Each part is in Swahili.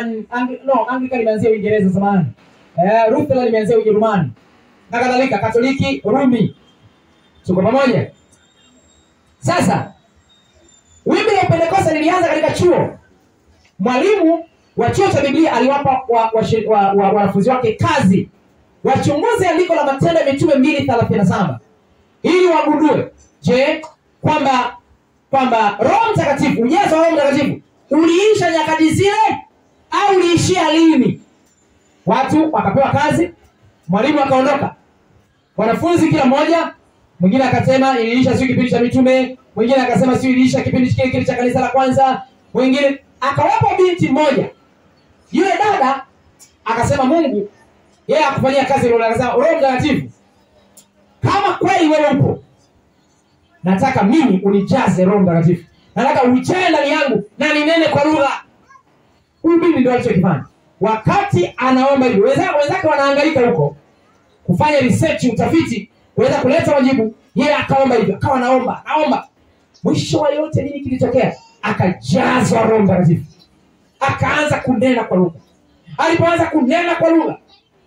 No, Anglican imeanzia Uingereza zamani. Lutheran imeanzia Ujerumani. Na kadhalika, Katoliki, Rumi. Tuko pamoja? Sasa wimbi la Pentekoste lilianza katika chuo. Mwalimu wa chuo cha Biblia aliwapa wanafunzi wake kazi wachunguze andiko la Matendo ya Mitume 2:37 ili wagundue, je, kwamba Roho Mtakatifu, ujazo wa Roho Mtakatifu uliisha nyakati zile au uliishia lini? Watu wakapewa kazi, mwalimu akaondoka. Wanafunzi kila mmoja, mwingine akasema iliisha sio kipindi cha mitume, mwingine akasema sio iliisha kipindi kile kile cha kanisa la kwanza, mwingine akawapo binti mmoja. Yule dada akasema Mungu yeye akufanyia kazi roho, akasema Roho Mtakatifu, kama kweli wewe upo, nataka mimi unijaze Roho Mtakatifu. Nataka ujae ndani yangu na ninene kwa lugha. Huyu binti ndio alichokifanya. Wakati anaomba hivi, wenzake wanahangaika huko kufanya research, utafiti, kuweza kuleta majibu. Yeye akaomba hivyo, akawa anaomba, anaomba. Mwisho wa yote nini kilitokea? Akajazwa Roho Mtakatifu. Akaanza kunena kwa lugha. Alipoanza kunena kwa lugha,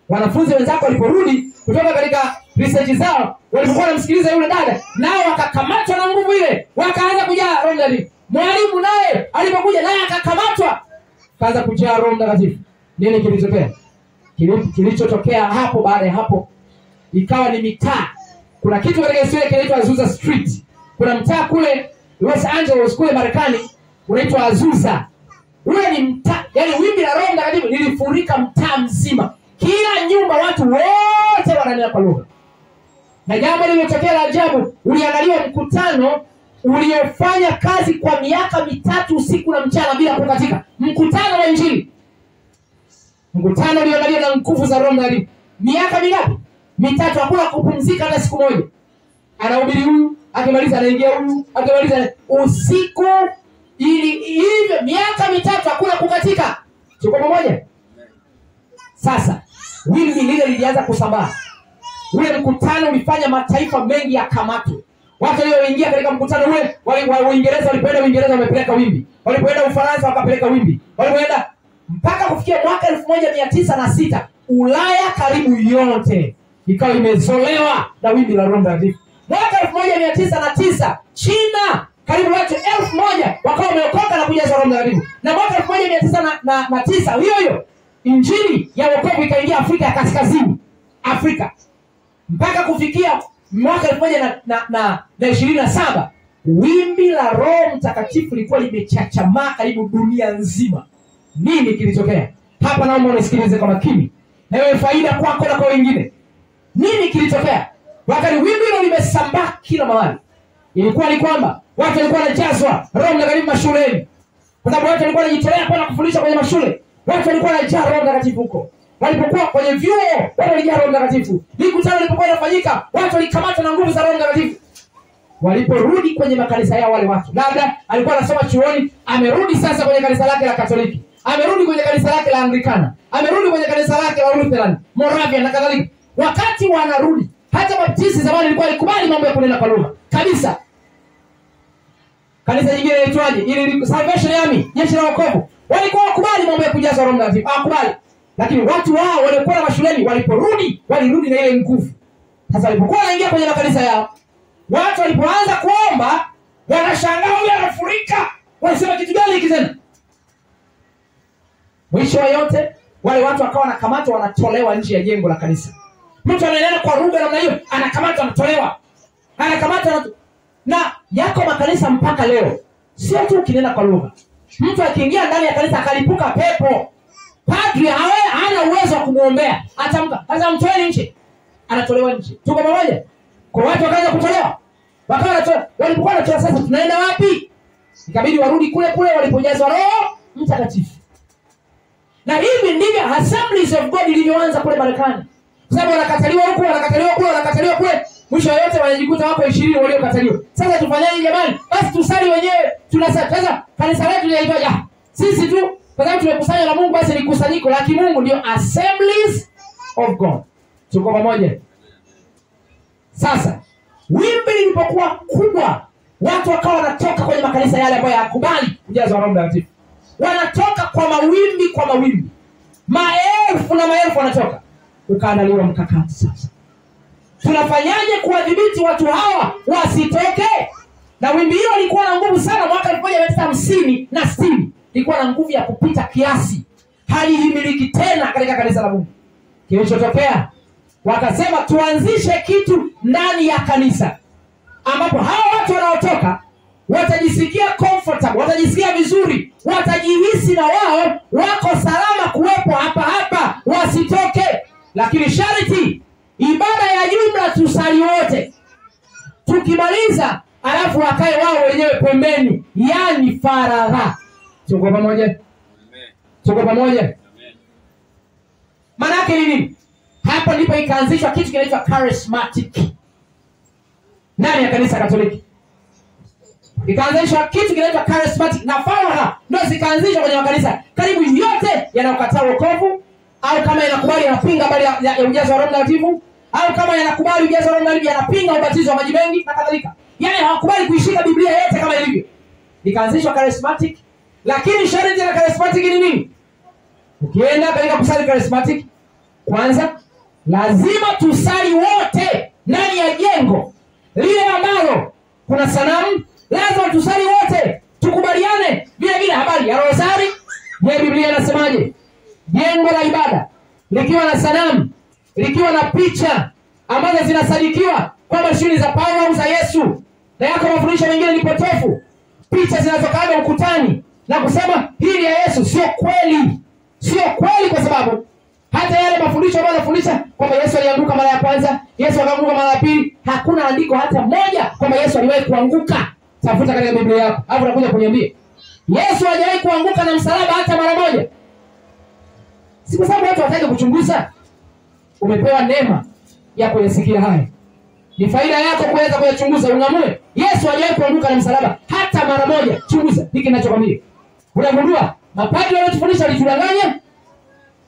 wanafunzi wenzake waliporudi kutoka katika research zao, walipokuwa wanamsikiliza yule dada, nao wakakamatwa na nguvu ile, wakaanza kujaa Roho Mtakatifu. Mwalimu naye alipokuja naye akakamatwa, kaanza kujaa Roho Mtakatifu. Nini kilitokea? Kilichotokea hapo baada ya hapo ikawa ni mitaa. Kuna kitu katika historia kinaitwa Azusa Street. Kuna mtaa kule Los Angeles kule Marekani unaitwa Azusa. Ule ni mtaa, yani wimbi la Roho Mtakatifu lilifurika mtaa mzima. Kila nyumba watu wote wananena kwa lugha. Na jambo lililotokea la ajabu, uliangaliwa mkutano uliofanya kazi kwa miaka 3 usiku na mchana bila kukatika. Mkutano wa Injili. Mkutano ulioandaliwa na nguvu za Roho Mtakatifu. Miaka mingapi? 3, hakuna kupumzika hata siku moja. Anahubiri huyu, akimaliza anaingia huyu, akimaliza usiku ili hivyo miaka 3 hakuna kukatika. Tuko pamoja? Sasa wimbi lile lilianza kusambaa. Ule mkutano ulifanya mataifa mengi yakamatwe. Watu walioingia katika mkutano ule, wa Uingereza walipoenda Uingereza wamepeleka wimbi. Walipoenda Ufaransa wakapeleka wimbi. Walipoenda mpaka kufikia mwaka 1906 Ulaya karibu yote ikawa imezolewa na wimbi la Roho Mtakatifu. Mwaka 1909 China karibu watu 1000 wakawa wameokoka na kujazwa Roho Mtakatifu. Na mwaka 1909 hiyo hiyo Injili ya wokovu ikaingia Afrika ya Kaskazini, Afrika. Mpaka kufikia mwaka 1027 wimbi la Roho Mtakatifu lilikuwa limechachamaa karibu dunia nzima. Nini kilitokea? Hapa naomba unisikilize kwa makini, na iwe faida kwako na kwa wengine. Nini kilitokea? Wakati wimbi hilo limesambaa kila mahali, ilikuwa ni kwamba watu walikuwa wanajazwa Roho Mtakatifu mashuleni. Kwa sababu watu walikuwa wanajitolea kwenda kufundisha kwenye mashule. Watu walikuwa wanajaa Roho Mtakatifu huko. Walipokuwa kwenye vyuo, watu walijaa Roho Mtakatifu. Mikutano ilipokuwa inafanyika, watu walikamatwa na nguvu za Roho Mtakatifu. Waliporudi kwenye makanisa yao wale watu, labda alikuwa anasoma chuoni, amerudi sasa kwenye kanisa lake la Katoliki, amerudi kwenye kanisa lake la Anglikana, amerudi kwenye kanisa lake la Lutheran, Moravian na kadhalika. Wakati wanarudi, hata Baptisti zamani ilikuwa ilikubali mambo ya kunena kwa lugha kabisa. Kanisa jingine linaitwaje? Ile Salvation Army, jeshi la wokovu, walikuwa wakubali mambo ya kujazwa Roho Mtakatifu, hawakubali. Lakini watu wao waliokuwa mashuleni waliporudi, walirudi na ile nguvu. Sasa walipokuwa wanaingia kwenye makanisa yao, watu walipoanza kuomba, wanashangaa huyu anafurika. Wanasema kitu gani hiki tena? Mwisho wa yote, wale watu wakawa wanakamatwa, wanatolewa nje ya jengo la kanisa. Mtu ananena kwa lugha namna hiyo, anakamatwa, anatolewa. Anakamatwa na yako makanisa mpaka leo. Sio tu ukinena kwa lugha. Mtu akiingia ndani ya kanisa akalipuka pepo, padri hana uwezo wa kumuombea. Atamka, sasa mtoeni nje. Anatolewa nje. Tuko pamoja? Kwa watu wakaanza kutolewa. Wakawa wanatolewa. Walipokuwa wanatolewa sasa tunaenda wapi? Ikabidi warudi kule kule walipojazwa Roho Mtakatifu. Na hivi ndivyo Assemblies of God ilivyoanza kule Marekani. Kwa sababu wanakataliwa huku, wanakataliwa kule, wanakataliwa kule. Mwisho yote wanajikuta wako 20 waliokataliwa. Sasa tufanyaje jamani? Basi tusali wenyewe. Tunasali. Sasa kanisa letu linaitwaje? Sisi tu kwa sababu tumekusanywa na Mungu, basi ni kusanyiko la kimungu, ndio Assemblies of God. Tuko pamoja? Sasa wimbi lilipokuwa kubwa, watu wakawa wanatoka kwenye makanisa yale ambayo hayakubali kujazwa Roho Mtakatifu. Wanatoka kwa mawimbi, kwa mawimbi, maelfu na maelfu wanatoka. Ukaandaliwa mkakati sasa, tunafanyaje kuwadhibiti watu hawa wasitoke? Na wimbi hilo lilikuwa na nguvu sana mwaka 1950 na 60, lilikuwa na nguvu ya kupita kiasi, halihimiliki tena katika kanisa la Mungu. Kilichotokea, wakasema tuanzishe kitu ndani ya kanisa ambapo hawa watu wanaotoka watajisikia comfortable, watajisikia vizuri, watajihisi na wao wako salama kuwepo hapa hapa, wasitoke. Lakini sharti ibada ya jumla tusali wote, tukimaliza alafu wakae wao wenyewe pembeni, yani faragha. Tuko pamoja? Tuko pamoja? Maana yake ni nini? Hapo ndipo ikaanzishwa kitu kinaitwa charismatic ndani ya kanisa Katoliki. Ikaanzishwa kitu kinaitwa charismatic na faragha ndio zikaanzishwa kwenye makanisa karibu yote yanayokataa wokovu, au kama yanakubali yanapinga habari ya ujazo wa Roho Mtakatifu, au kama yanakubali ujazo wa Roho Mtakatifu yanapinga ubatizo wa maji mengi na kadhalika. Yaani hawakubali kuishika Biblia yote kama ilivyo. Ikaanzishwa charismatic. Lakini sharti la charismatic ni nini? Ukienda katika kusali charismatic, kwanza lazima tusali wote ndani ya jengo lile ambalo kuna sanamu, lazima tusali wote, tukubaliane. Vile vile habari ya rosari, je, Biblia inasemaje? Jengo la ibada likiwa na sanamu, likiwa na picha ambazo zinasadikiwa kwamba shughuli za Paulo au za Yesu, na yako mafundisho mengine ni potofu, picha zinazokaa ukutani na kusema hii ni ya Yesu, sio kweli. Sio kweli, kwa sababu hata yale mafundisho ambayo yanafundisha kwamba Yesu alianguka mara ya kwanza, Yesu akaanguka mara ya pili, hakuna andiko hata moja kwamba Yesu aliwahi kuanguka. Tafuta katika Biblia yako, alafu unakuja kuniambia Yesu hajawahi kuanguka na msalaba hata mara moja. Si kwa sababu watu wataki kuchunguza. Umepewa neema ya kuyasikia haya, ni faida yako kuweza kuyachunguza, ungamue. Yesu hajawahi kuanguka na msalaba hata mara moja. Chunguza hiki ninachokwambia, unagundua mapadri waliotufundisha walitudanganya.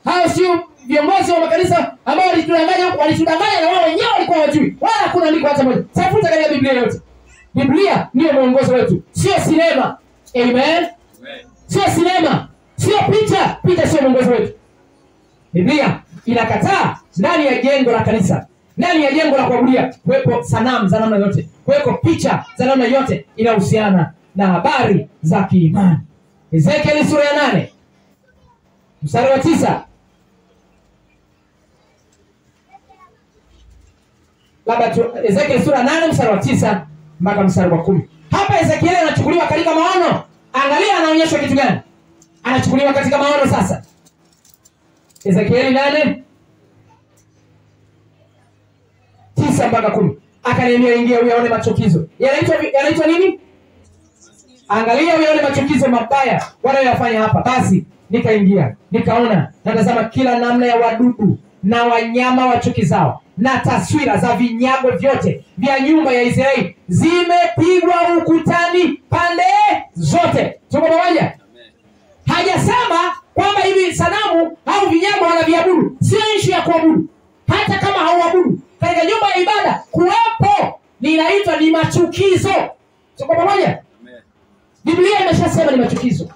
Hao sio viongozi wa makanisa ambao walitudanganya, walitudanganya na wao wenyewe walikuwa hawajui, wala hakuna andiko hata moja. Tafuta katika Biblia yote. Biblia ndio mwongozo wetu, sio sinema. Amen. Sio sinema, sio picha. Picha sio mwongozo wetu. Biblia inakataa ndani ya jengo la kanisa, ndani ya jengo la kuabudia, kuwepo sanamu za namna yote, kuwepo picha za namna yote inahusiana na habari za kiimani. Ezekiel sura ya 8 mstari wa 9. Labda Ezekiel sura 8 mstari wa 9 mpaka mstari wa 10. Hapa Ezekiel anachukuliwa katika maono. Angalia anaonyeshwa kitu gani? Anachukuliwa katika maono sasa. Ezekiel 8:9 mpaka 10. Akaniambia, ingia uyaone machukizo. Yanaitwa nini? Angalia uyaone machukizo mabaya wanayoyafanya hapa. Basi nikaingia, nikaona, natazama kila namna ya wadudu na wanyama wachukizao na taswira za vinyago vyote vya nyumba ya Israeli zimepigwa ukutani pande zote. Tuko pamoja? Hajasema kwamba hivi sanamu au vinyago wanaviabudu. Sio issue ya kuabudu. Hata kama hauabudu, katika nyumba ya ibada kuwepo linaitwa ni machukizo. Tuko pamoja? Biblia imeshasema ni machukizo.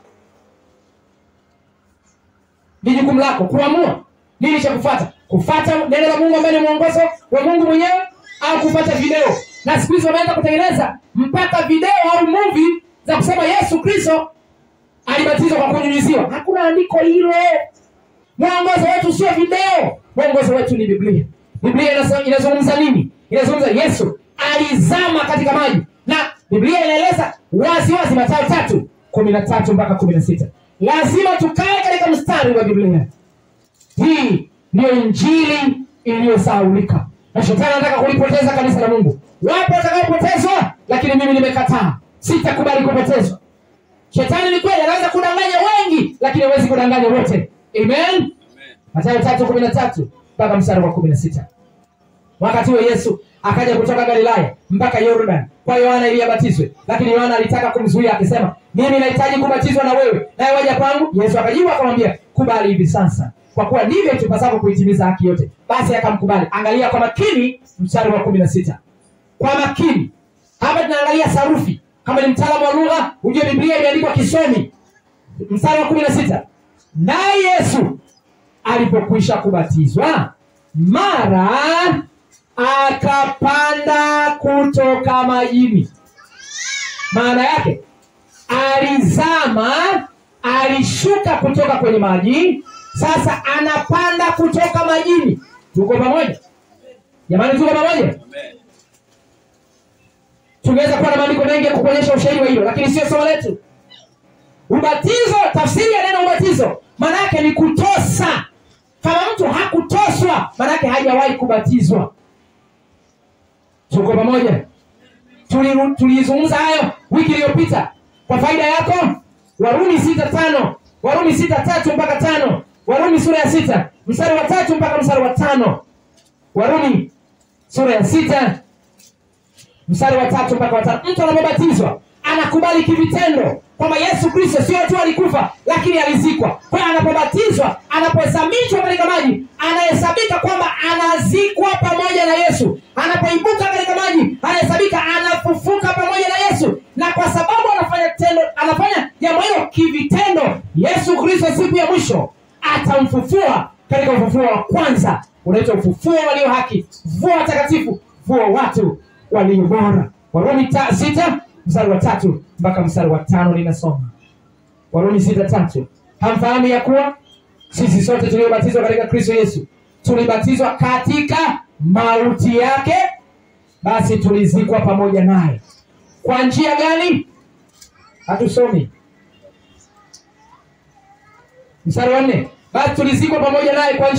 Ni jukumu lako kuamua nini cha kufuata. Kufuata neno la Mungu ambaye ni mwongozo wa Mungu mwenyewe, au kufuata video. Na siku hizi wameanza kutengeneza mpaka video au movie za kusema Yesu Kristo alibatizwa kwa kunyunyiziwa. Hakuna andiko hilo. Mwongozo wetu sio video. Mwongozo wetu ni Biblia. Biblia inazungumza nini? Inazungumza Yesu alizama katika maji. Na Biblia inaeleza wazi wazi Mathayo 3:13 mpaka 16. Lazima tukae katika mstari wa Biblia. Hii ndio injili iliyosahaulika. Na shetani anataka kulipoteza kanisa la Mungu. Wapo watakaopotezwa, lakini mimi nimekataa. Sitakubali kupotezwa. Shetani ni kweli anaweza kudanganya wengi, lakini hawezi kudanganya wote. Amen. Mathayo 3:13 mpaka mstari wa 16. Wakati huo Yesu akaja kutoka Galilaya mpaka Yordan kwa Yohana ili abatizwe. Lakini Yohana alitaka kumzuia akisema, mimi nahitaji kubatizwa na wewe, nawe waja kwangu? Yesu akajibu akamwambia, kubali hivi sasa, kwa kuwa ndivyo itupasavyo kuitimiza haki yote. Basi akamkubali. Angalia kwa makini mstari wa 16. Kwa makini. Hapa tunaangalia sarufi. Kama ni mtaalamu wa lugha, ujue Biblia imeandikwa kisomi. Mstari wa 16. Naye Yesu alipokwisha kubatizwa, mara akapanda kutoka majini. Maana yake alizama, alishuka kutoka kwenye maji, sasa anapanda kutoka majini. Tuko pamoja? Jamani, tuko pamoja? Amen. Tungeweza kuwa na maandiko mengi ya kukuonyesha ushahidi wa hilo, lakini sio somo letu. Ubatizo, tafsiri ya neno ubatizo maana yake ni kutosa. Kama mtu hakutoswa, maana yake hajawahi kubatizwa. Tuko pamoja? Tulizungumza hayo wiki iliyopita. Kwa faida yako, Warumi 6:5, Warumi 6:3 mpaka 5, Warumi sura ya 6 mstari wa 3 mpaka mstari wa 5. Warumi sura ya 6 mstari wa 3 mpaka wa 5. Mtu anapobatizwa anakubali kivitendo kwamba Yesu Kristo sio tu alikufa, lakini alizikwa. Kwa hiyo anapobatizwa, anapozamishwa katika maji, anahesabika kwamba anazikwa pamoja na Yesu. Anapoibuka katika maji, anahesabika anafufuka pamoja na Yesu. Na kwa sababu anafanya jambo hilo kivitendo, Yesu Kristo siku ya mwisho atamfufua katika ufufuo wa kwanza, unaitwa ufufuo walio haki, ufufuo watakatifu, ufufuo watu walio bora. Warumi 6 mstari wa 3 mpaka mstari wa 5 ninasoma. Warumi 6:3. Hamfahamu ya kuwa sisi sote tuliobatizwa katika Kristo Yesu tulibatizwa katika mauti yake, basi tulizikwa pamoja naye. Kwa njia gani? Hatusomi. Mstari wa 4. Basi tulizikwa pamoja naye kwa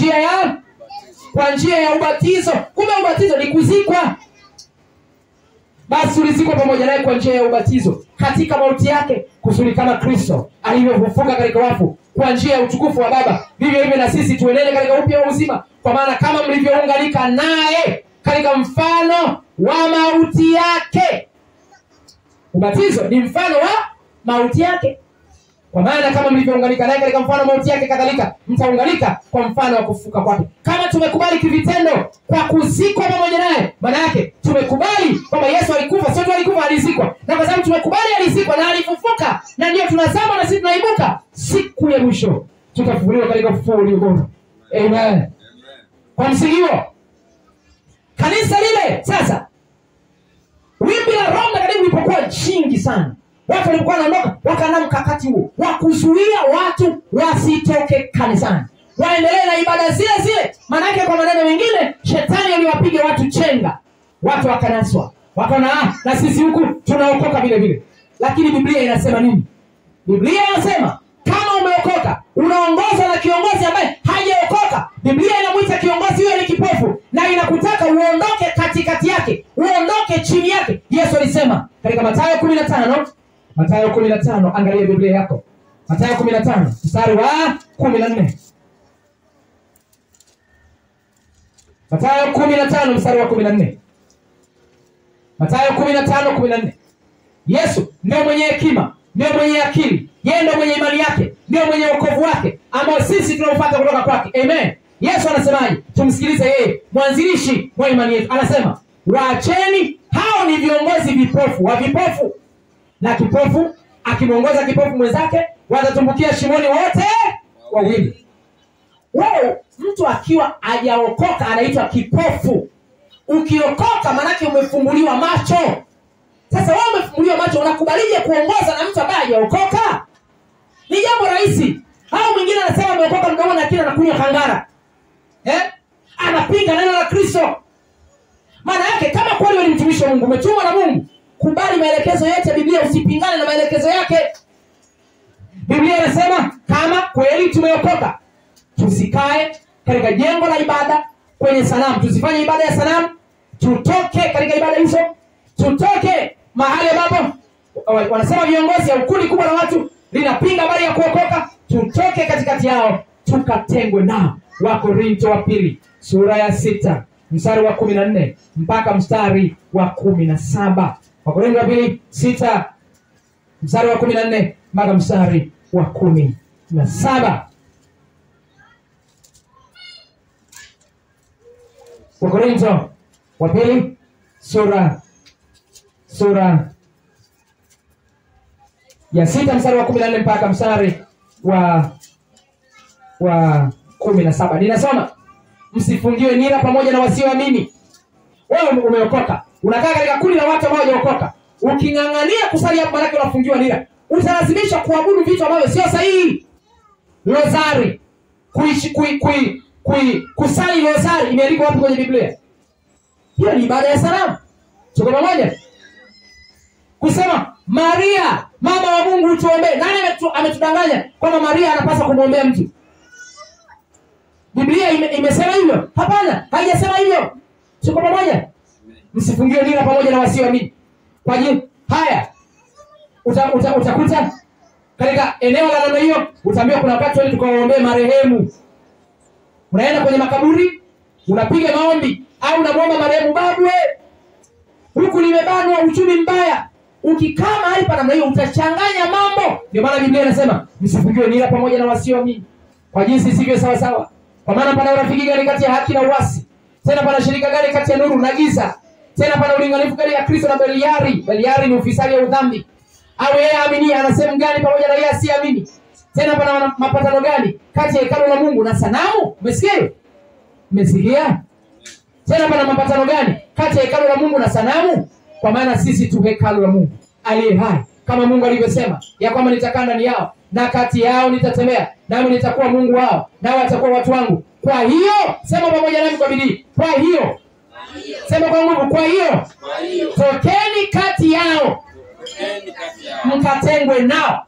njia ya ubatizo. Kumbe ubatizo ni kuzikwa. Basi tulizikwa pamoja naye kwa njia ya ubatizo katika mauti yake, kusudi kama Kristo alivyofufuka katika wafu kwa njia ya utukufu wa Baba, vivyo hivyo na sisi tuenende katika upya wa uzima. Kwa maana kama mlivyounganika naye katika mfano wa mauti yake. Ubatizo ni mfano wa mauti yake. Kwa maana kama mlivyounganika naye katika mfano wa mauti yake, kadhalika mtaunganika kwa mfano wa kufufuka kwake. Kama tumekubali kivitendo kwa kuzikwa pamoja naye, maana yake tumekubali kwamba Yesu alikufa, sio tu alikufa, alizikwa. Na kwa sababu tumekubali alizikwa na alifufuka, na ndio tunazama na sisi tunaibuka, siku ya mwisho tutafufuliwa katika ufufuo ulio bora. Amen. Kwa msingi huo, kanisa lile sasa, wimbi la Roho Mtakatifu lilipokuwa jingi sana, watu walikuwa wanaondoka, wakaandaa mkakati huo wa kuzuia watu wasitoke kanisani, waendelee na ibada zile zile. Maana yake kwa maneno mengine, shetani aliwapiga watu chenga, watu wakanaswa, wakaona na sisi huku tunaokoka vile vile. Lakini Biblia inasema nini? Biblia inasema kama umeokoka, unaongozwa na kiongozi ambaye hajaokoka, Biblia inamuita kiongozi huyo ni kipofu, na inakutaka uondoke katikati yake, uondoke chini yake. Yesu alisema katika Mathayo 15, Mathayo 15, angalia Biblia yako. Mathayo 15 mstari wa 14. Mathayo 15 mstari wa 14. Mathayo 15:14. Yesu ndio mwenye hekima, ndio mwenye akili, yeye ndio mwenye imani yake, ndio mwenye wokovu wake ambao sisi tunaufuata kutoka kwake. Amen. Yesu anasemaje? Tumsikilize yeye, mwanzilishi wa imani yetu. Anasema, waacheni hao ni viongozi vipofu, wa vipofu. Na kipofu akimuongoza kipofu mwenzake, watatumbukia shimoni wote wawili. Wewe mtu akiwa hajaokoka anaitwa kipofu. Ukiokoka maana umefunguliwa macho. Sasa wewe umefunguliwa macho, unakubalije kuongoza na mtu ambaye hajaokoka? Ni jambo rahisi. Au mwingine anasema ameokoka mdomo lakini anakunywa kangara. Anapinga neno la Kristo. Maana yake kama kweli wewe ni mtumishi wa Mungu, umetumwa na Mungu, kubali maelekezo yote ya Biblia, usipingane na maelekezo yake. Biblia inasema kama kweli tumeokoka, tusikae katika jengo la ibada kwenye sanamu, tusifanye ibada ya sanamu, tutoke katika ibada hizo, tutoke mahali ambapo wanasema viongozi au kundi kubwa la watu linapinga habari ya kuokoka, tutoke katikati yao, tukatengwe nao. Wakorintho wa pili sura ya 6 mstari wa 14 mpaka mstari wa 17. Wakorintho wa pili 6 mstari wa 14 mpaka mstari wa 17. Wakorintho wa pili sura ya 6 mstari wa 14 mpaka mstari wa 17. Ninasoma, msifungiwe nira pamoja na wasioamini. Wewe umeokoka, unakaa katika kundi la watu ambao hawajaokoka. Uking'ang'ania kusali hapo, maana unafungiwa nira. Utalazimisha kuabudu vitu ambavyo sio sahihi. Rozari, kusali rozari imeandikwa wapi kwenye Biblia? Hiyo ni ibada ya sanamu. Tuko pamoja? Kusema Maria mama wa Mungu utuombee. Nani ametudanganya kwamba Maria anapaswa kumwombea mtu? Biblia imesema hivyo? Hapana, haijasema hivyo. Tuko pamoja? Msifungiwe nira pamoja na wasioamini. Kwa hiyo haya utakuta katika eneo la namna hiyo utaambiwa kuna wakati wewe tukawaombee marehemu. Unaenda kwenye makaburi, unapiga maombi au unamwomba marehemu, babu huku nimebanwa, uchumi mbaya. Ukikaa mahali pa namna hiyo utachanganya mambo. Ndio maana Biblia inasema msifungiwe nira pamoja na wasioamini, kwa jinsi isivyo sawa sawa. Kwa maana pana urafiki gani kati ya haki na uasi? Tena pana shirika gani kati ya nuru na giza? Tena pana ulinganifu gani ya Kristo na Beliari? Beliari ni ufisadi au dhambi. Au yeye aamini ana sehemu gani pamoja na yeye asiamini? Tena pana mapatano gani kati ya hekalu la Mungu na sanamu? Umesikia? Umesikia? Tena pana mapatano gani kati ya hekalu la Mungu na sanamu? Kwa maana sisi tu hekalu la Mungu aliye hai, kama Mungu alivyosema ya kwamba nitakaa ndani yao na kati yao nitatembea, nami nitakuwa Mungu wao, nao watakuwa watu wangu. Kwa hiyo sema pamoja nami kwa bidii, kwa hiyo. Sema kwa nguvu, kwa hiyo. Tokeni kati yao, mkatengwe nao.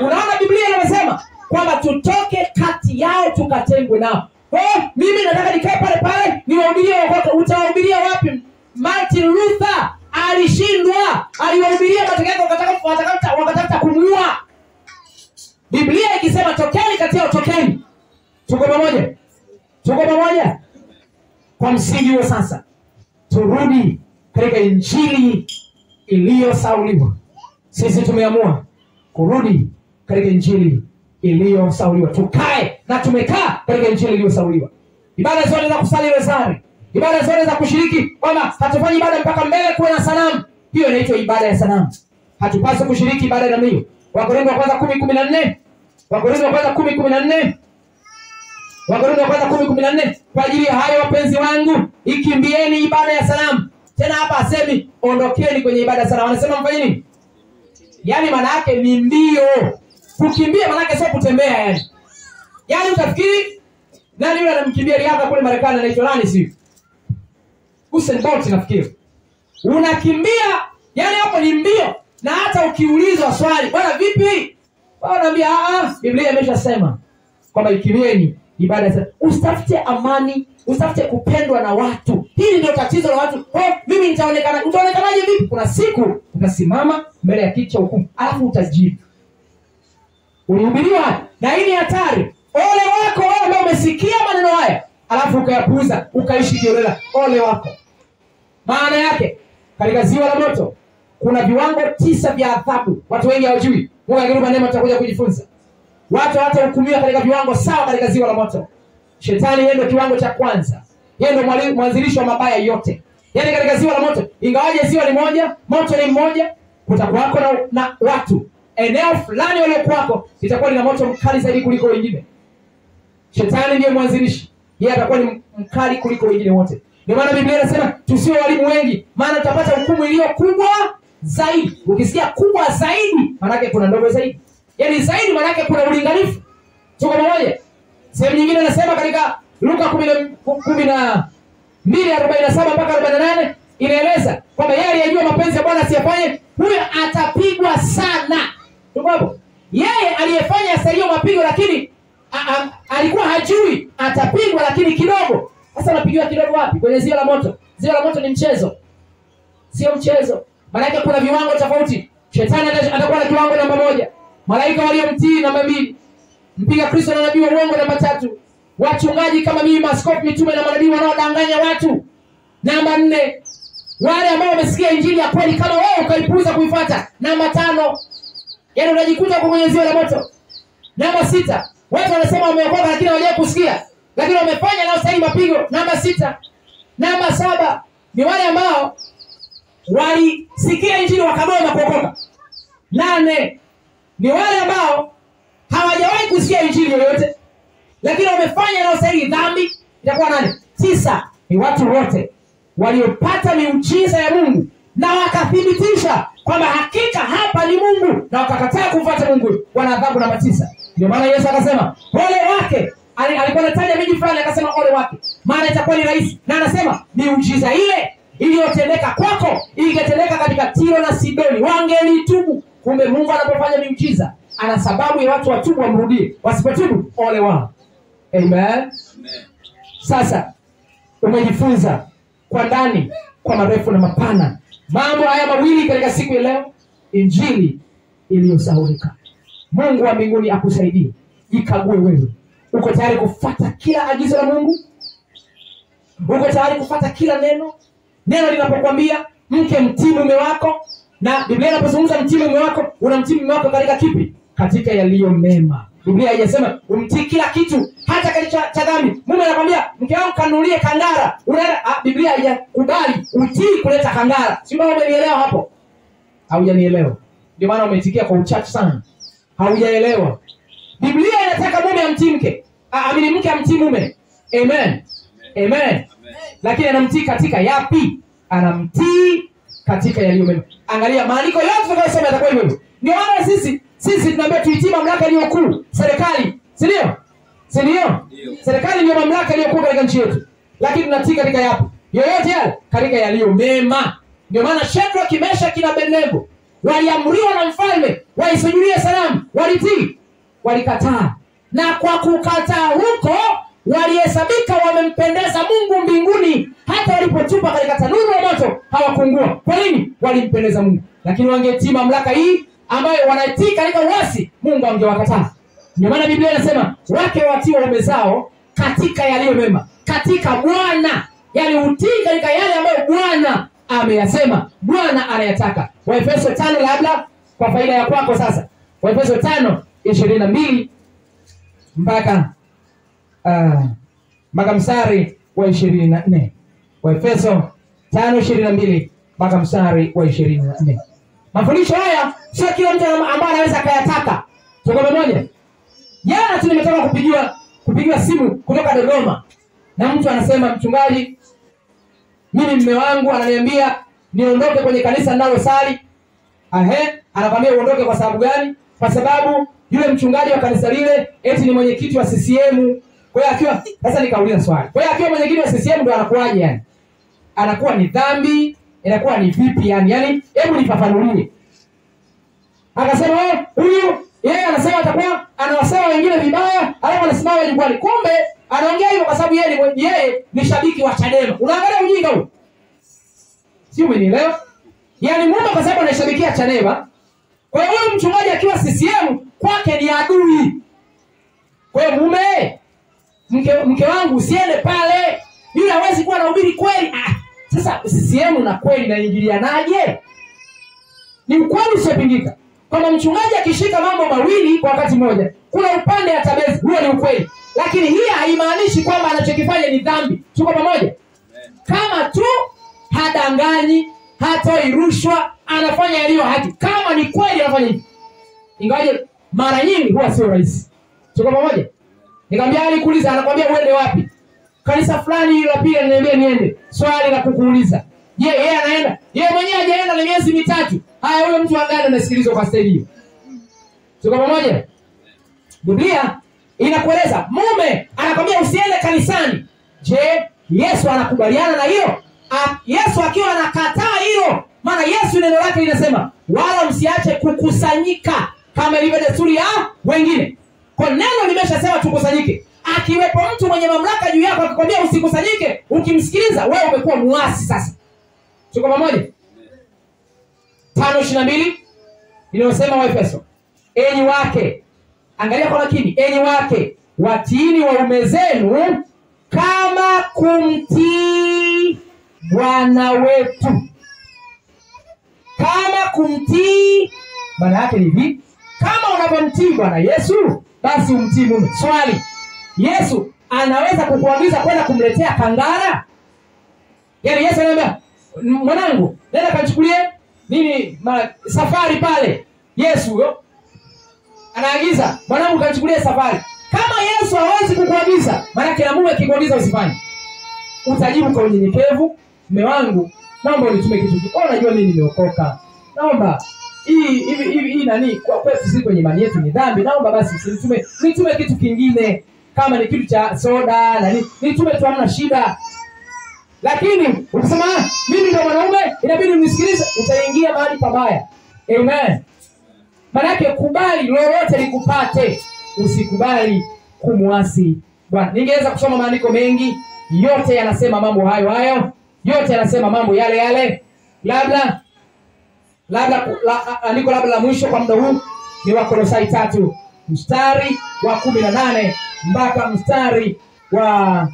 Unaona Biblia inasema kwamba tutoke kati yao tukatengwe nao. Oh, mimi nataka nikae pale pale niwahubirie wokovu. Utawahubiria wapi? Martin Luther alishindwa, aliwahubiria matokeo yake wakatafuta kumuua. Biblia ikisema tokeni kati yao, tokeni. Tuko pamoja? Tuko pamoja? Kwa msingi huo sasa turudi katika injili iliyosauliwa. Sisi tumeamua kurudi katika injili iliyosauliwa. Tukae na tumekaa katika injili iliyosauliwa. Ibada zote za kusali rozari, ibada zote za kushiriki, kwamba hatufanyi ibada mpaka mbele kuwe na sanamu, hiyo inaitwa ibada ya sanamu. Hatupaswi kushiriki ibada namna hiyo. Wakorintho wa kwanza 10:14, Wakorintho wa kwanza 10:14, Wakorintho wa kwanza 10:14. Kwa ajili ya hayo wapenzi wangu, ikimbieni ibada ya sanamu. Tena hapa asemi ondokeni kwenye ibada ya sanamu, anasema mfanye nini? Yaani maana yake ni mbio. Kukimbia maana yake sio kutembea yani. Yaani utafikiri nani yule anamkimbia riadha kule Marekani anaitwa nani sio? Usain Bolt nafikiri. Unakimbia, yani hapo ni mbio. Na hata ukiulizwa swali, bwana vipi? Bwana anambia Biblia imeshasema kwamba ikimbieni ibada ya. Usitafute amani, usitafute kupendwa na watu. Hili ndio tatizo la watu. Oh, mimi nitaonekana. Utaonekanaje vipi? Kuna siku utasimama mbele ya kiti cha hukumu, alafu utajibu. Ulihubiriwa na hii ni hatari. Ole wako wewe ambao umesikia maneno haya, alafu ukayapuuza, ukaishi kiholela. Ole wako. Maana yake katika ziwa la moto kuna viwango 9 vya adhabu. Watu wengi hawajui. Mungu akitupa neema tutakuja kujifunza. Watu hawatahukumiwa katika viwango sawa katika ziwa la moto. Shetani yeye ndio kiwango cha kwanza. Yeye ndio mwanzilishi wa mabaya yote. Yaani katika ziwa la moto, ingawaje ziwa ni moja, moto ni mmoja, kutakuwako na watu. Eneo fulani waliokuwako litakuwa lina moto mkali zaidi kuliko wengine. Shetani ndiye mwanzilishi. Yeye atakuwa ni mkali kuliko wengine wote. Ndio maana Biblia inasema tusiwe walimu wengi, maana tutapata hukumu iliyo kubwa zaidi. Ukisikia kubwa zaidi, maana yake kuna ndogo zaidi. Yaani zaidi maana yake kuna ulinganifu. Tuko pamoja? Sehemu nyingine anasema katika Luka 12:47 mpaka 48 inaeleza kwamba yeye aliyejua mapenzi ya Bwana asiyafanye, huyo atapigwa sana. Tuko hapo? Yeye aliyefanya asalio mapigo lakini alikuwa hajui, atapigwa lakini kidogo. Sasa unapigiwa kidogo wapi? Kwenye ziwa la moto. Ziwa la moto ni mchezo. Sio mchezo. Maana yake kuna viwango tofauti. Shetani atakuwa na kiwango namba 1, malaika waliomtii namba 2, mpiga Kristo na nabii wa uongo namba 3, wachungaji kama mimi, maaskofu, mitume na manabii wanaodanganya watu namba 4, wale ambao wamesikia injili ya kweli kama wewe ukaipuuza kuifuata namba 5. Yaani unajikuta uko kwenye ziwa la moto. Namba 6, watu wanasema wameokoka lakini hawajawahi kusikia, lakini wamefanya nao sahihi mapigo namba 6. Namba 7 ni wale ambao walisikia injili wakagoma kuokoka. 8 ni wale ambao Hawajawahi kusikia injili yoyote, lakini wamefanya yanayostahili dhambi, itakuwa 8. 9 ni watu wote waliopata miujiza ya Mungu na wakathibitisha kwamba hakika hapa ni Mungu, na wakakataa kumfuata Mungu, wana adhabu namba 9. Ndio maana Yesu akasema ole wake. Alikuwa anataja miji fulani akasema ole wake, maana itakuwa ni rahisi. Na anasema miujiza ile iliyotendeka kwako ingetendeka katika Tiro na Sidoni, wangelitubu. Kumbe Mungu anapofanya miujiza ana sababu ya watu watubu, wamrudie. Wasipotubu ole wao. Amen. Amen. Sasa umejifunza kwa ndani, kwa marefu na mapana, mambo haya mawili katika siku ya leo, injili iliyosahulika. Mungu wa mbinguni akusaidie. Jikague wewe. Uko tayari kufuata kila agizo la Mungu? Uko tayari kufuata kila neno? Neno linapokuambia mke mtii mume wako, na Biblia inapozungumza mtii mume wako, unamtii mume wako katika kipi? Katika yaliyo mema. Biblia haijasema umtii kila kitu, hata katika cha dhambi. Mume anakuambia mke wangu kanunulie kangara, unaenda. Biblia haijakubali utii kuleta kangara. Sio kama umenielewa hapo? Haujanielewa. Ndio maana umeitikia kwa uchache sana. Haujaelewa. Biblia inataka mume amtii mke. Amini mke amtii mume. Amen. Amen. Amen. Lakini anamtii katika yapi? Anamtii katika yaliyo mema. Angalia maandiko yote tutakayosoma yatakuwa hivyo. Ndio maana sisi tunaambia tuitii mamlaka iliyo kuu, serikali, si ndio? Si ndio? Serikali ndio mamlaka iliyo kuu katika nchi yetu. Lakini tunatii katika yapi? Yoyote yale, katika yaliyo mema. Ndio maana Shadrach, Meshach na Abednego waliamriwa na mfalme waisujudie sanamu, walitii, walikataa. Na kwa kukataa huko walihesabika wamempendeza Mungu mbinguni. Hata walipotupa katika tanuru la moto hawakungua. Kwa nini? Walimpendeza Mungu. Lakini wangetii mamlaka hii ambayo wanaitii katika uasi, Mungu angewakataa. Ndio maana Biblia inasema wake watii waume zao katika yaliyo mema, katika Bwana. Yaani utii katika yale ambayo Bwana ameyasema, Bwana anayataka. Waefeso 5, labda kwa faida ya kwako sasa. Waefeso 5:22 mpaka mstari wa 24. Waefeso 5:22 mpaka mstari wa 24. Mafundisho haya sio kila mtu ambaye anaweza kayataka. Tuko pamoja? Jana tu nimetoka kupigiwa simu kutoka Dodoma, na mtu anasema mchungaji, mimi mume wangu ananiambia niondoke kwenye kanisa ninalosali. Anakwambia uondoke kwa sababu gani? Kwa sababu yule mchungaji wa kanisa lile eti ni mwenyekiti wa CCM. Kwa hiyo akiwa, sasa nikauliza swali. Kwa hiyo akiwa mwenyekiti wa CCM ndo anakuwaje yani? Anakuwa ni dhambi, inakuwa ni vipi yani? Yaani hebu nifafanulie. Akasema huyu yeye anasema atakuwa anawasema wengine vibaya, alafu anasimama jukwani. Kumbe anaongea hivyo kwa sababu yeye ni shabiki wa Chadema. Unaangalia ujinga huu. Si umenielewa? Yaani mume kwa sababu anashabikia Chadema, kwa hiyo huyu mchungaji akiwa CCM kwake ni adui. Kwa hiyo mume, mke wangu usiende pale, yule hawezi kuwa anahubiri kweli. Sasa CCM na kweli naingilianaje? Ni ukweli usiopingika kwamba mchungaji akishika mambo mawili kwa wakati mmoja, kuna upande atabezi, huo ni ukweli. Lakini hii haimaanishi kwamba anachokifanya ni dhambi. Tuko pamoja? Kama tu hadanganyi, hatoi rushwa, anafanya yaliyo haki. Kama ni kweli anafanya hivi. Ingawaje mara nyingi huwa sio rahisi. Tuko pamoja? Nikamwambia alikuuliza, anakuambia uende wapi? Kanisa fulani la pili ananiambia niende. Swali la kukuuliza. Je, yeye anaenda? Yeye mwenyewe hajaenda na miezi mitatu. Haya, huyo mtu angani anasikilizwa kwa staili hiyo. Tuko pamoja? Biblia inakueleza mume anakwambia usiende kanisani. Je, Yesu anakubaliana na hiyo? Yesu akiwa anakataa hilo, maana Yesu neno lake linasema wala msiache kukusanyika kama ilivyo desturi ya wengine. Kwa neno limeshasema tukusanyike. Akiwepo mtu mwenye mamlaka juu yako akikwambia usikusanyike, ukimsikiliza wewe umekuwa muasi sasa. Tuko pamoja? 5:22 inayosema Waefeso, enyi wake, angalia kwa makini, enyi wake watiini waume zenu kama kumtii Bwana wetu. Kama kumtii, maana yake ni hivi, kama unavyomtii Bwana Yesu basi umtii mume. Swali, Yesu anaweza kukuagiza kwenda kumletea kangara? Yaani Yesu ananiambia mwanangu nenda kachukulie nini safari pale. Yesu huyo Anaagiza, mwanangu kachukulie safari. Kama Yesu hawezi kukuagiza, maana na mume akikuagiza usifanye. Utajibu kwa unyenyekevu, mume wangu, naomba unitume kitu. Wewe unajua mimi nimeokoka. Naomba hii hivi hii nani kwa kwetu sisi kwenye imani yetu ni dhambi. Naomba basi usinitume, nitume kitu kingine. Kama ni kitu cha soda na nini, nitume tu, hamna shida. Lakini ukisema mimi ndio mwanaume, inabidi unisikilize, utaingia mahali pabaya. Amen. Maana kubali lolote likupate, usikubali kumuasi Bwana. Ningeweza kusoma maandiko mengi, yote yanasema mambo hayo hayo, yote yanasema mambo yale yale. Labda andiko labda la mwisho kwa muda huu ni Wakolosai 3 mstari wa 18 mpaka mstari wa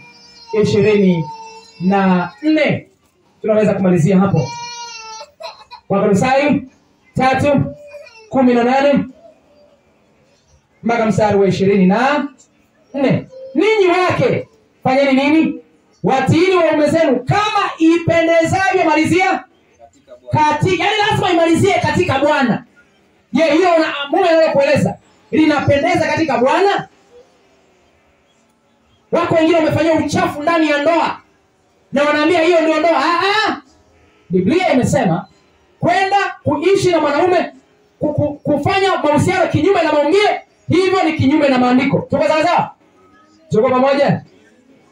24. Tunaweza kumalizia hapo. Wakolosai 3:18 mpaka mstari wa 24. Ninyi wake fanyeni nini? Watiini waume zenu kama ipendezavyo, malizia katika, yani lazima imalizie katika Bwana. Je, hiyo mume anayokueleza linapendeza katika Bwana? Wako wengine wamefanyia uchafu ndani ya ndoa na wanaambia hiyo ndio ndoa. Biblia imesema kwenda kuishi na mwanaume, kufanya mahusiano kinyume na maumbile, hivyo ni kinyume na maandiko. Tuko sawa sawa? Tuko pamoja?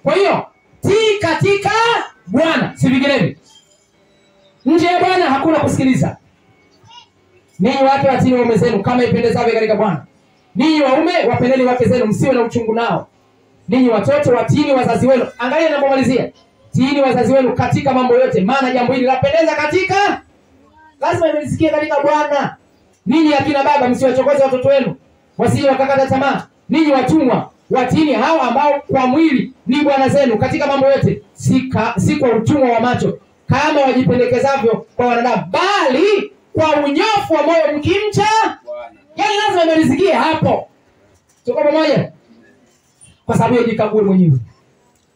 Kwa hiyo tii katika Bwana, si vinginevyo. Nje ya Bwana hakuna kusikiliza. Ninyi wake watiini waume zenu kama ipendezavyo katika Bwana. Ninyi waume wapendeni wake zenu, msiwe na uchungu nao. Ninyi watoto watiini wazazi wenu. Angalia ninapomalizia. Tiini wazazi wenu katika mambo yote, maana jambo hili lapendeza katika, lazima imelisikie katika Bwana. Ninyi akina baba msiwachokoze watoto wenu, wasije wakakata tamaa. Ninyi watumwa watiini hao ambao kwa mwili ni bwana zenu katika mambo yote, si kwa utumwa wa macho kama wajipendekezavyo kwa wanadamu, bali kwa unyofu wa moyo mkimcha Bwana. Yaani lazima imalizikie hapo. Tuko pamoja? Kwa sababu yeye jikague mwenyewe.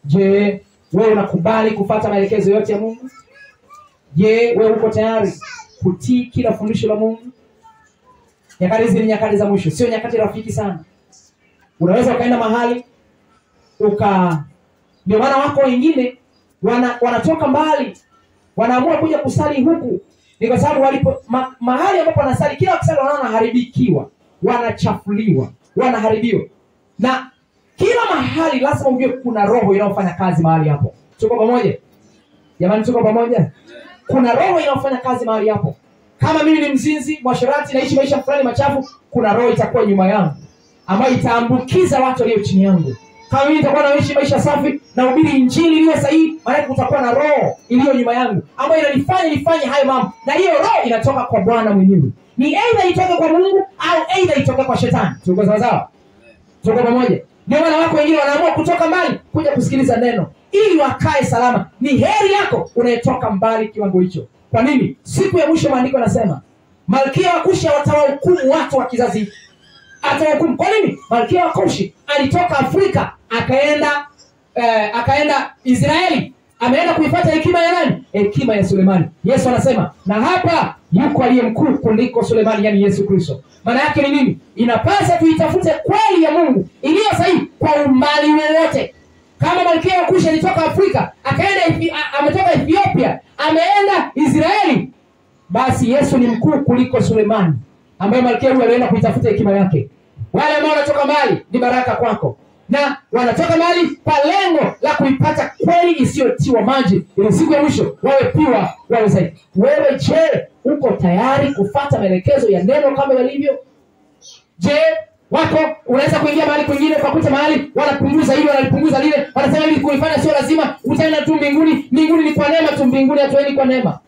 Je, wewe unakubali kufuata maelekezo yote ya Mungu? Je, wewe uko tayari kutii kila fundisho la Mungu? Nyakati hizi ni nyakati za mwisho, sio nyakati rafiki sana. Unaweza ukaenda mahali ndio maana wako wengine wanatoka mbali, wanaamua kuja kusali huku, ni kwa sababu walipo mahali ambapo wanasali, kila wakisali wanaona wanaharibikiwa, wanachafuliwa, wanaharibiwa. Na kila mahali lazima ujue kuna roho inayofanya kazi mahali hapo. Tuko pamoja? Jamani, tuko pamoja? Kuna roho inayofanya kazi mahali hapo. Kama mimi ni mzinzi, mwasherati, naishi maisha fulani machafu, kuna roho itakuwa nyuma yangu ambayo itaambukiza watu walio chini yangu. Kama mimi nitakuwa naishi maisha safi na hubiri injili iliyo sahihi, maana kutakuwa na roho iliyo nyuma yangu ambayo inanifanya nifanye hayo mambo, na hiyo roho inatoka kwa Bwana mwenyewe. Ni aidha itoke kwa Mungu au aidha itoke kwa shetani. Tuko sawa sawa? Tuko pamoja? Ndio maana wako wengine wanaamua kutoka mbali kuja kusikiliza neno ili wakae salama. Ni heri yako unayetoka mbali kiwango hicho. Kwa nini? Siku ya mwisho maandiko yanasema malkia wa Kushi atawahukumu watu wa kizazi. Atawahukumu. Kwa nini? Malkia wa Kushi alitoka Afrika akaenda Israeli. Ameenda kuifuata hekima ya nani? Hekima ya Sulemani. Yesu anasema, na hapa yuko aliye mkuu kuliko Sulemani, yani Yesu Kristo. Maana yake ni nini? Inapasa tuitafute kweli ya Mungu iliyo sahihi kwa umbali wowote. Kama malkia wa Kushi alitoka Afrika, akaenda ametoka Ethiopia, ameenda Israeli, basi Yesu ni mkuu kuliko Sulemani, ambaye malkia huyu alienda kuitafuta hekima yake. Wale ambao wanatoka mbali ni baraka kwako, na wanatoka mbali kwa lengo la kuipata kweli isiyotiwa maji, ili siku ya mwisho wawe piwa, wawe sahihi. Wewe je, uko tayari kufuata maelekezo ya neno kama yalivyo? Je, wako unaweza kuingia mahali kwingine ukakuta mahali wanapunguza hili, wanalipunguza lile, wanasema hili kulifanya sio lazima, utaenda tu mbinguni. Mbinguni ni kwa neema tu, mbinguni hatuendi kwa neema.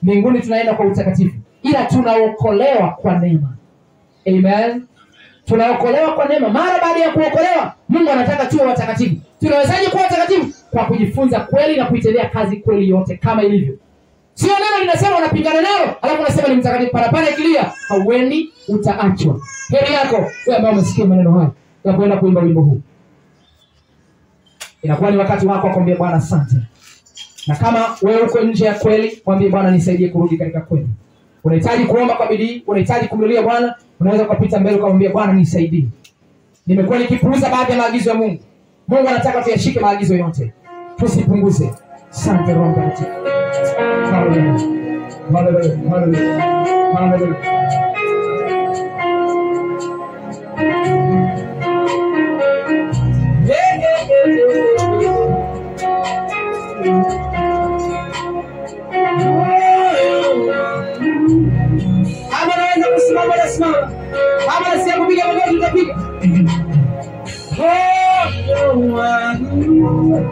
Mbinguni tunaenda kwa utakatifu, ila tunaokolewa kwa neema. Amen. Tunaokolewa kwa neema. Mara baada ya kuokolewa, Mungu anataka tuwe watakatifu. Tunawezaje kuwa watakatifu? Kwa kujifunza kweli na kuitendea kazi kweli yote kama ilivyo. Sio neno linasema unapingana nalo, alafu unasema ni mtakatifu. Parapanda ikilia, hauendi, utaachwa. Heri yako wewe ambaye umesikia maneno haya na kwenda kuimba wimbo huu. Inakuwa ni wakati wako kumwambia Bwana asante. Na kama wewe uko nje ya kweli, mwambie Bwana nisaidie kurudi katika kweli. Unahitaji kuomba kwa bidii, unahitaji kumlilia Bwana Unaweza kupita mbele ukamwambia Bwana nisaidie. Nimekuwa nikipuuza baadhi ya maagizo ya Mungu. Mungu anataka tuyashike maagizo yote. Tusipunguze. Asante Roho Mtakatifu. Haleluya. Haleluya. Haleluya. Haleluya. Ama naweza kusimama na simama. Ama nasikia kupiga magoti nitapiga. Moyo wangu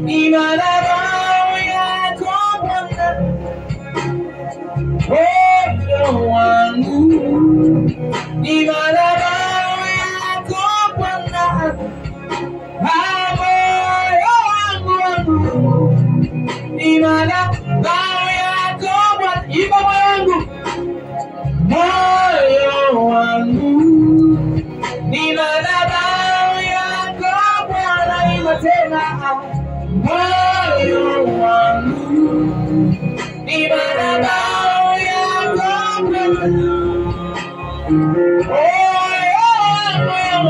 ni madhabahu yako Bwana. Moyo wangu ni madhabahu yako Bwana. Moyo wangu ni madhabahu yako Bwana. Imba moyo wangu. Moyo wangu ni madhabahu yako Bwana. Imba tena. Moyo wangu ni madhabahu yako Bwana. Moyo wangu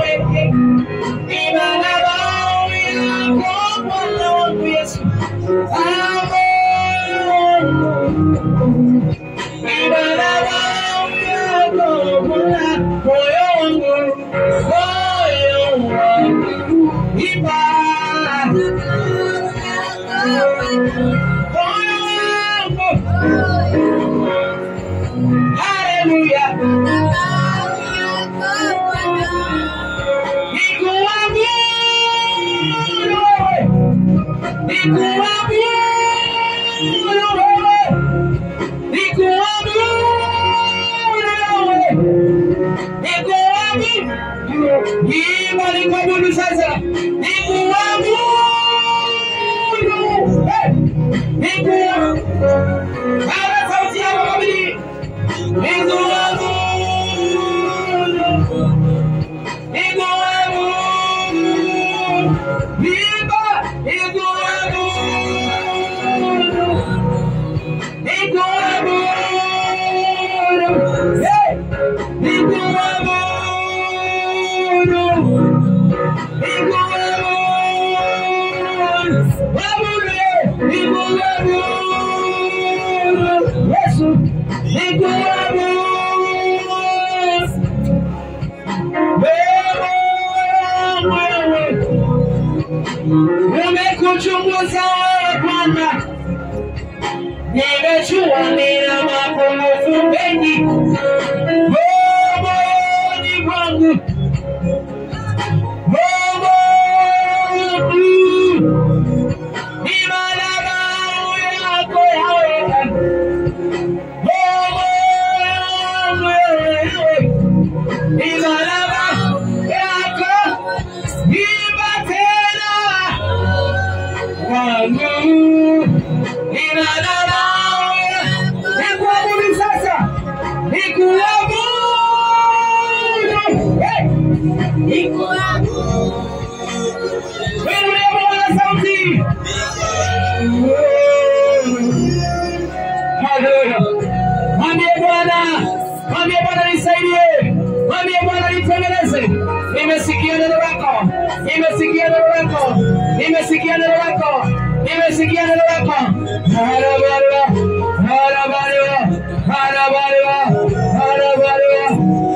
ni madhabahu yako Bwana wangu Yesu. Moyo wangu ni madhabahu yako Bwana. Moyo wangu, moyo wangu, imba. Moyo wangu, haleluya. Nikuabudu wewe, nikuabudu wewe, nikuabudu wewe, nikuabudu. Imba nikuabudu sasa, nikuabudu. Hey! Nikuabudu. Baba, sauti yako kwa bidii. Nikuabudu, nikuabudu. Imba, nikuabudu, nikuabudu. Hey! Nikuabudu, nikuabudu. Abudu, nikuabudu. Yesu, nikuabudu. Wewe, wewe, nimekuchunguza wewe Bwana, nimejua nina mapungufu mengi moyoni mwangu. Moyoni ni madhabahu yako Yahweh. Moyoni ni madhabahu yako. Imba tena. Wangu ni madhabahu. Nikuabudu sasa, nikuabudu. Hey! Wewe Bwana sauti. Haleluya. Mwambie Bwana, mwambie Bwana nisaidie. Mwambie Bwana nitengeneze. Nimesikia neno lako. Nimesikia neno lako. Nimesikia neno lako. Nimesikia neno lako. Haleluya. Haleluya. Haleluya. Haleluya.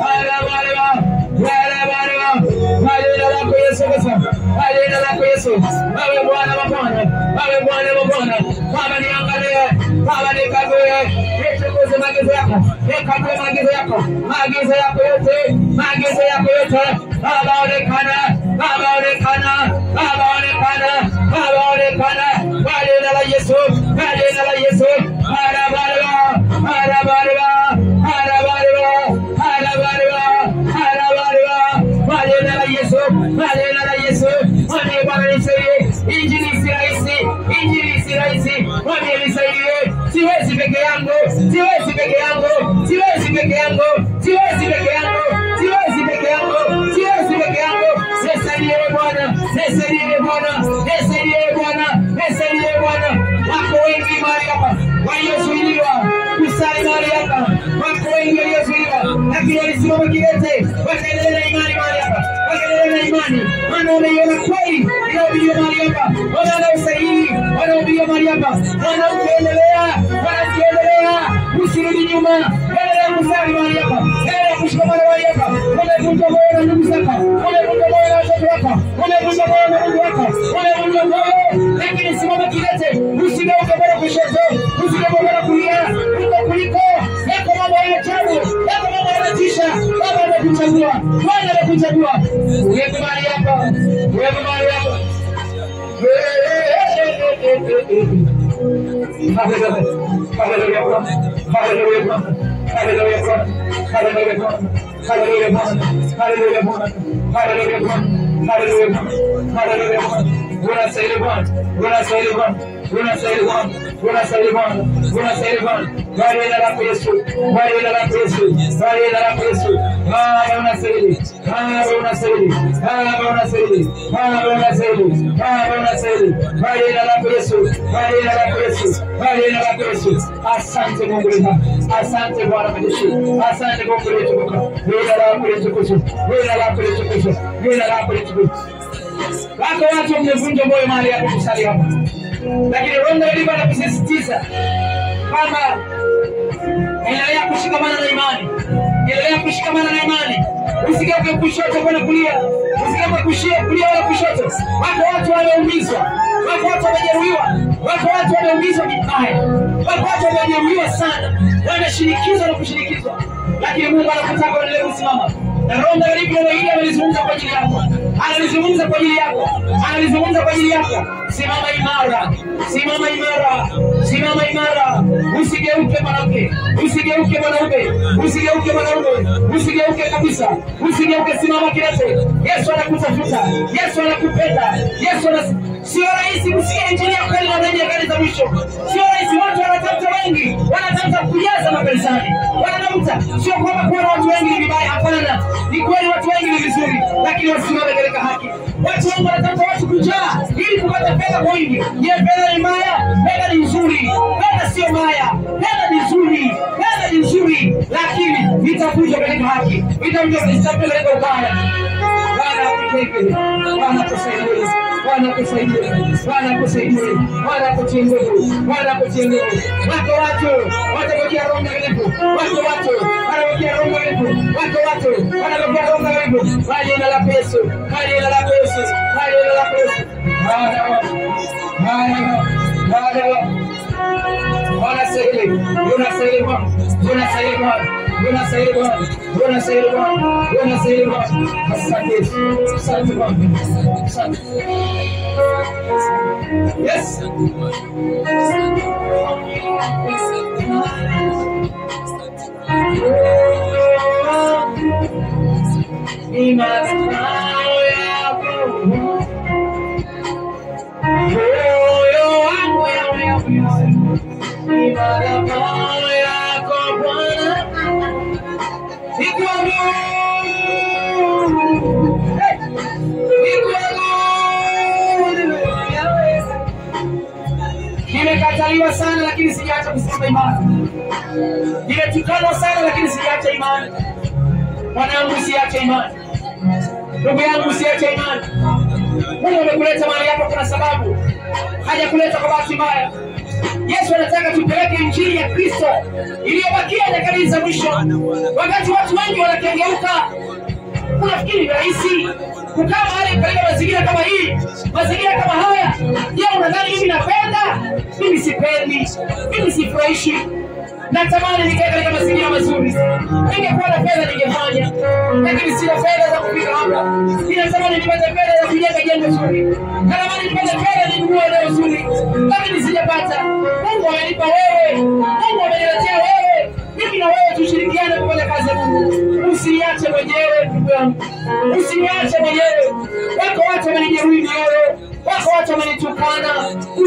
Haleluya. Haleluya. Kwa jina lako Yesu Kristo. Kwa jina lako Yesu. Wewe Bwana wa Bwana. Wewe Bwana wa Bwana. Baba niangalie. Baba nikague. Nichunguze maagizo yako. Nikague maagizo yako. Maagizo yako yote. Maagizo yako yote. Baba onekana. Baba onekana. Baba onekana. Baba onekana. Kwa jina la Yesu. Kwa jina la Yesu. Harabarwa. Harabarwa. Harabarwa. Harabarwa. Harabarwa. Kwa jina la Yesu. Kwa jina la Yesu. Mwambie Bwana nisaidie. Injili si rahisi. Injili si rahisi. Mwambie nisaidie. Siwezi peke yangu. Siwezi peke yangu. Siwezi peke yangu. Siwezi peke yangu. Siwezi peke yangu. Siwezi peke yangu. Nisaidie Bwana. Nisaidie Bwana. Nisaidie Bwana. Nisaidie Bwana. Wako wengi mahali hapa waliozuiliwa kusali mahali hapa. Wako Wako wengi waliozuiwa, lakini walisimama kidete, wakaendelea na imani mahali hapa, wakaendelea na imani, maana wameiona kweli inayohubiriwa mahali hapa, wanaona usahihi wanaohubiriwa mahali hapa. Mwanamke endelea, mwanamke endelea, usirudi nyuma, endelea kusali mahali hapa, endelea kushikamana mahali hapa. Umevunjwa moyo na ndugu zako, umevunjwa moyo na watoto wako, umevunjwa moyo na Mungu wako, umevunjwa moyo, lakini simama kidete, usigeuke bora kushoto, usigeuke bora kulia, uko kuliko yako mambo ya ajabu, yako mambo yanatisha. Baba amekuchagua, Bwana amekuchagua, uwepo mahali hapa, uwepo mahali hapa. Asante Mungu wetu, asante Bwana majeshi, asante Mungu wetu, jina lako litukuzwe, jina lako litukuzwe, jina lako litukuzwe. Wako watu mmevunjwa moyo mahali hapo kusali hapa, lakini Roho Mtakatifu anakusisitiza kwamba endelea kushikamana na imani, endelea kushikamana na imani, usigeuke kushoto wala kulia, usigeuke kulia wala kushoto. Wako watu wameumizwa, wako watu wamejeruhiwa, wako watu wameumizwa vibaya, wako watu wamejeruhiwa sana, wameshinikizwa na kushinikizwa, lakini Mungu anakutaka uendelee kusimama. Na Roho Mtakatifu leo hii amelizungumza kwa ajili yako, analizungumza kwa ajili yako, analizungumza kwa ajili yako. Simama imara, simama imara, simama imara, usigeuke mwanamke, usigeuke mwanaume, usigeuke mwanaume, usigeuke kabisa, usigeuke. Simama kidete. Yesu anakutafuta, Yesu anakupenda, Yesu Sio rahisi kusikia injili ya kweli na nyakati za mwisho. Sio rahisi, watu wanatafuta wengi, wanatafuta kujaza makanisani, wanatafuta. Sio kwamba kuwa na watu wengi ni vibaya, hapana. Ni kweli watu wengi ni vizuri, lakini wasimame katika haki. Watu wengi wanatafuta watu kujaa ili kupata fedha kwa wingi. Je, fedha ni mbaya? Fedha ni nzuri. Fedha sio mbaya, fedha ni nzuri, fedha ni nzuri, lakini itakuja katika haki, itakuja katika ubaya. Bwana akusaidie, Bwana akusaidie, Bwana akusaidie, Bwana akusaidie, Bwana akutie nguvu, Bwana akutie nguvu. Wako watu watapokea Roho Mtakatifu, wako watu wanapokea Roho Mtakatifu, wako watu wanapokea Roho Mtakatifu kwa jina la Yesu, kwa jina la Yesu, kwa jina la Yesu. Bwana, Bwana, Bwana, unastahili Bwana, unastahili Bwana, unastahili Bwana, unastahili Bwana, unastahili Bwana. Asante, asante Bwana, asante. Yes. Ni mazao yako, moyo wangu ni madhabahu yako Bwana, nikuabudu, nikuabudu Yahweh. Nimekataliwa sana lakini sijaacha kusimama imara. Nimetukanwa sana lakini sijaacha imani. Mwanangu, usiache imani. Ndugu yangu, usiache imani. Mungu amekuleta mahali hapa kuna sababu. Hajakuleta kwa bahati mbaya. Yesu anataka tupeleke injili ya Kristo iliyobakia nyakati za mwisho. Wakati watu wengi wanakengeuka, unafikiri ni rahisi kukaa mahali katika mazingira kama hii, mazingira kama haya? Je, unadhani mimi napenda? Mimi sipendi, mimi sifurahishi. Natamani nikae katika mazingira mazuri. Ningekuwa na fedha ningefanya, lakini sina fedha za kufika hapa. Ninatamani nipate fedha za kujenga jengo zuri, natamani nipate fedha ninunue eneo zuri, lakini sijapata. Mungu amenipa wewe, Mungu ameniletea wewe. Mimi na wewe tushirikiane kufanya kazi ya Mungu. Usiniache mwenyewe ndugu yangu, usiniache mwenyewe. Wako watu wamenijeruhi mioyo, wako watu wamenitukana.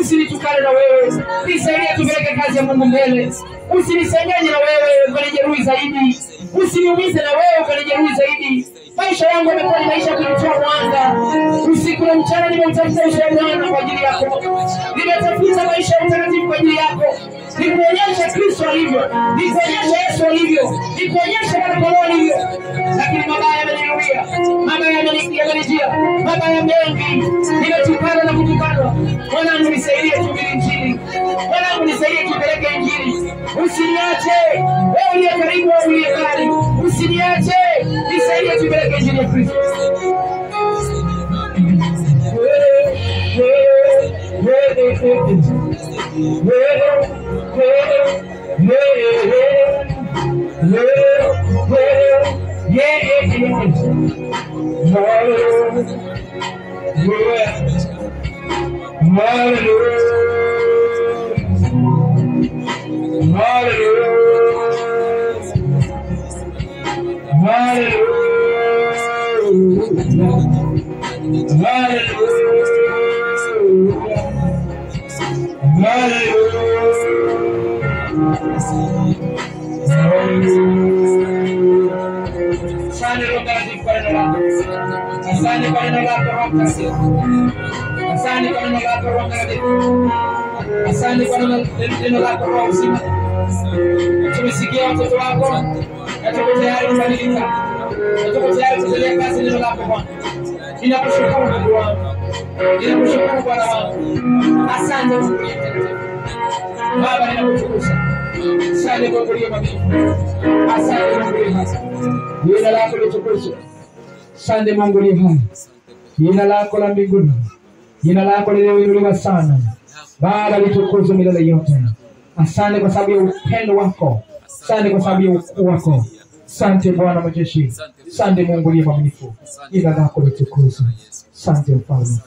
Usinitukane na wewe, nisaidie tupeleke kazi ya Mungu mbele. Usinisengenye na wewe ukanijeruhi zaidi, usiniumize na wewe ukanijeruhi zaidi. Maisha yangu yamekuwa ni maisha ya kujitoa mwanga. Usiku na mchana nimeutafuta uso wa Bwana kwa ajili yako, nimetafuta maisha ya utakatifu kwa ajili yako. Nikuonyeshe Kristo alivyo, nikuonyeshe Yesu alivyo, nikuonyeshe Mwana Kondoo alivyo. Lakini mabaya yamenirudia, mabaya yamenijia, mabaya mengi, nimetukana na kutukanwa. Mwanangu nisaidie tuhubiri Injili, mwanangu nisaidie tupeleke Injili. Usiniache wewe uliye karibu au uliye mbali, usiniache, nisaidie tupeleke Injili ya Kristo. Asante kwa neno lako Roho Mtakatifu. Asante kwa neno lako Roho Mtakatifu. Asante kwa neno lako Roho uzima. Tumesikia watoto wako na tuko tayari kubadilika. Na tuko tayari kutendea kazi neno lako Bwana. Ninakushukuru Mungu wangu. Ninakushukuru Bwana wangu. Asante Mungu mtakatifu. Baba ninakutukuza. Asante kwa kulia mabingu. Asante Mungu hai. Jina lako litukuzwe. Asante Mungu ni hai. Jina lako la mbinguni, jina lako lililoinuliwa sana. Baba litukuzwe milele yote. Asante kwa sababu ya upendo wako. Asante kwa sababu ya ukuu wako. Asante Bwana majeshi. Asante Mungu ni mwaminifu. Jina lako litukuzwe. Asante mfalme.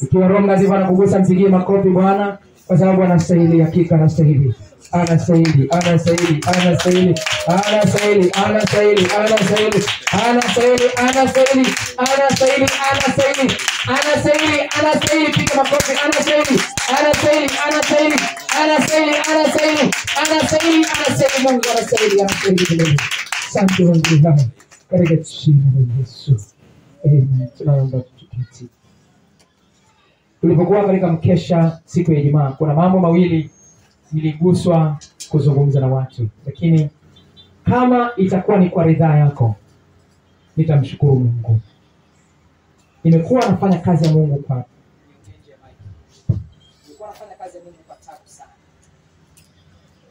Ikiwa Roho Mtakatifu anakugusa, mpigie makofi Bwana, kwa sababu anastahili, hakika anastahili. Anastahili, anastahili, anastahili, anastahili, anastahili, anastahili, anastahili, anastahili, anastahili, anastahili, anastahili, anastahili, piga makofi, anastahili, anastahili, anastahili, anastahili, anastahili, anastahili, anastahili, Mungu anastahili, anastahili. Asante Mungu katika jina la Yesu. Amen. Tunaomba tuketi. Tulipokuwa katika mkesha siku ya Ijumaa, kuna mambo mawili niliguswa kuzungumza na watu, lakini kama itakuwa ni kwa ridhaa yako, nitamshukuru Mungu. Nimekuwa nafanya kazi ya Mungu kwa tabu sana,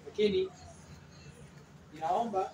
lakini ninaomba